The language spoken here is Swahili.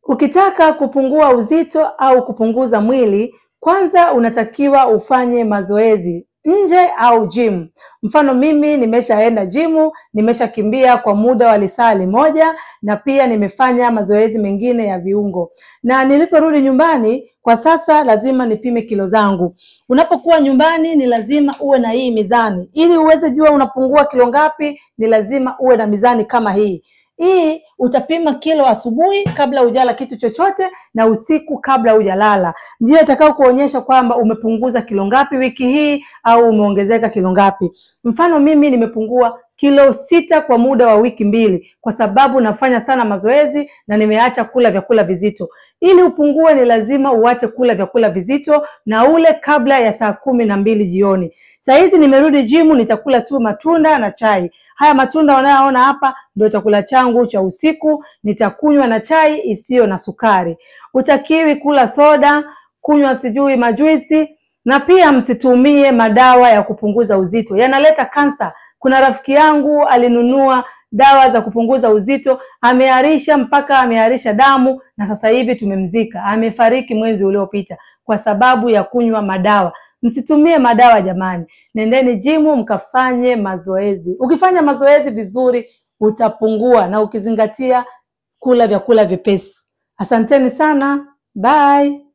Ukitaka kupungua uzito au kupunguza mwili, kwanza unatakiwa ufanye mazoezi nje au gym. Mfano mimi nimeshaenda gym, nimeshakimbia kwa muda wa lisali moja na pia nimefanya mazoezi mengine ya viungo. Na niliporudi nyumbani, kwa sasa lazima nipime kilo zangu. Unapokuwa nyumbani ni lazima uwe na hii mizani. Ili uweze jua unapungua kilo ngapi, ni lazima uwe na mizani kama hii. Hii utapima kilo asubuhi kabla hujala kitu chochote na usiku kabla hujalala. Ndio itakao kuonyesha kwamba umepunguza kilo ngapi wiki hii au umeongezeka kilo ngapi. Mfano mimi nimepungua kilo 6 kwa muda wa wiki 2 kwa sababu nafanya sana mazoezi na nimeacha kula vyakula vizito. Ili upungue ni lazima uache kula vyakula vizito na ule kabla ya saa 12 jioni. Saa hizi nimerudi gym, nitakula tu matunda na chai. Haya matunda unayoona hapa ndio chakula changu cha usiku, nitakunywa na chai isiyo na sukari. Utakiwi kula soda, kunywa sijui majuisi, na pia msitumie madawa ya kupunguza uzito. Yanaleta kansa. Kuna rafiki yangu alinunua dawa za kupunguza uzito, ameharisha mpaka ameharisha damu na sasa hivi tumemzika. Amefariki mwezi uliopita kwa sababu ya kunywa madawa. Msitumie madawa jamani. Nendeni jimu mkafanye mazoezi. Ukifanya mazoezi vizuri utapungua, na ukizingatia kula vyakula vyepesi. Asanteni sana. Bye.